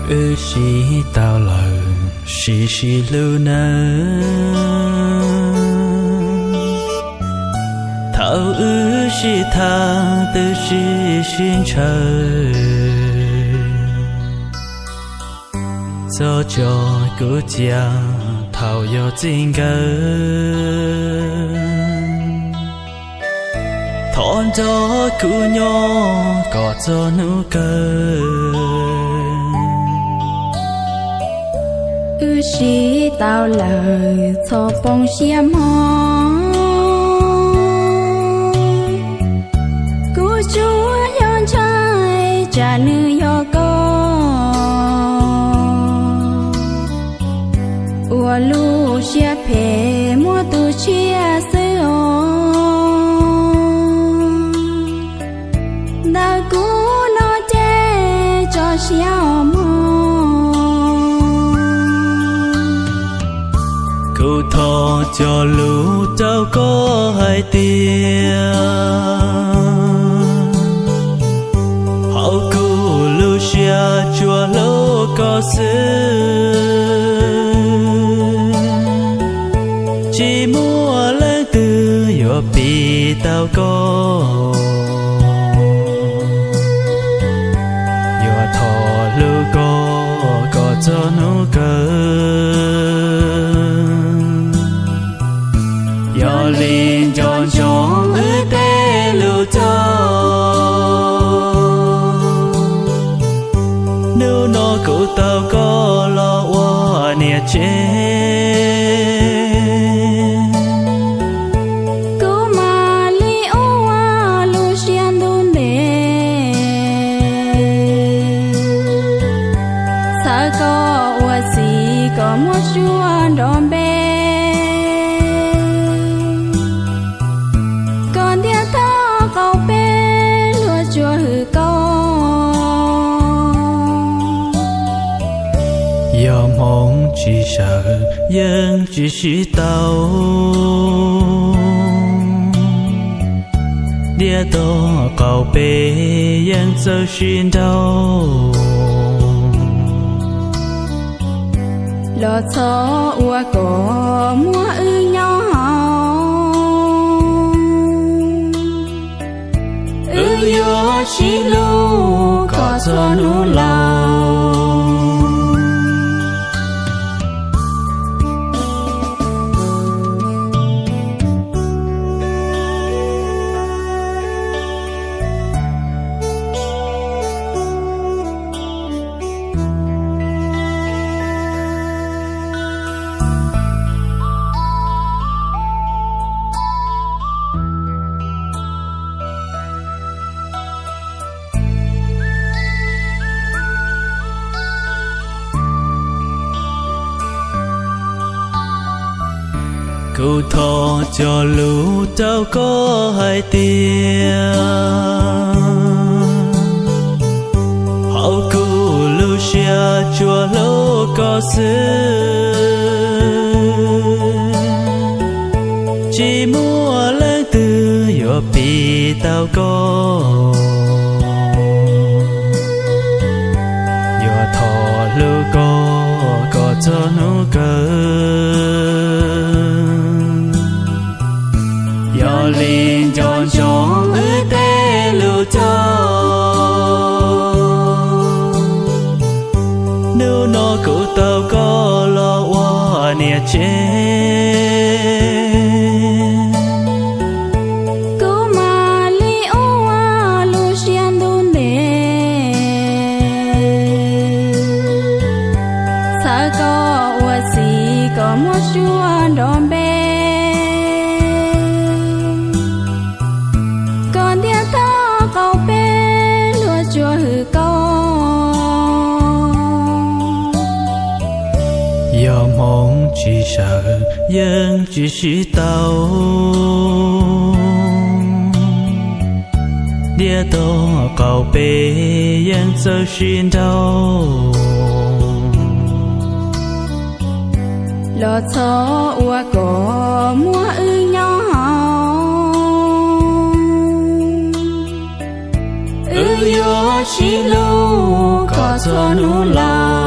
Wb sib tau lawm, sib sib hlub nawb. Thaum wb sib tham twb sib sib ntshaw, txog tso kuv cia thaum yog txij nkawm. Thov nrog kuv nyob kom txog hnub kawg. Wb sib tau lawm txhob poob siab mog, kuv tsuas yog ntshai tsam nws yog koj ua lub siab phem muab tus tshiab xwb os. Ntawm kuv no ces tso siab os mog. Kuv thov cog lus rau koj hais tias, hauv kuv lub siab tsuas hlub koj xwb, tsis muaj leej twg yuav piv tau koj. Yuav thov hlub koj kom txog hnub kawg. Yog li nco ntsoov wb tej lus cog, hnub no kuv tau koj los ua niam tsev. Kuv mam li ua lub siab ntuj ntev, txhawb koj ua txiv kom muab suab nrov npe, kom ntiaj teb qaum peb luag tsuas hwm koj. Yog hmoov tsis sawv yeej tsis sib tau, ntiaj teb qaum peb yeej txawj sib nrauj. Los txhob ua kom muab wb nyob hauv, wb yuav sib hlub kom txog hnub laus. Kuv thov cog lus rau koj hais tias, hauv kuv lub siab tsuas hlub koj xwb, tsis muaj leej twg yuav piv tau koj. Yuav thov hlub koj kom txog hnub kawg. Yog li nco ntsoov wb tej lus cog, hnub no kuv tau koj los ua niam tsev. Kuv mam li ua lub siab ntuj ntev, txhawb koj ua txiv kom muab suab nrov npe, kom ntiaj teb qaum peb luag tsuas hwm koj. Yog hmoov tsis sawv yeej tsis sib tau, ntiaj teb qaum peb yeej txawj sib nrauj. Los txhob ua kom muab wb nyob hauv, wb yuav sib hlub kom txhua hnub los.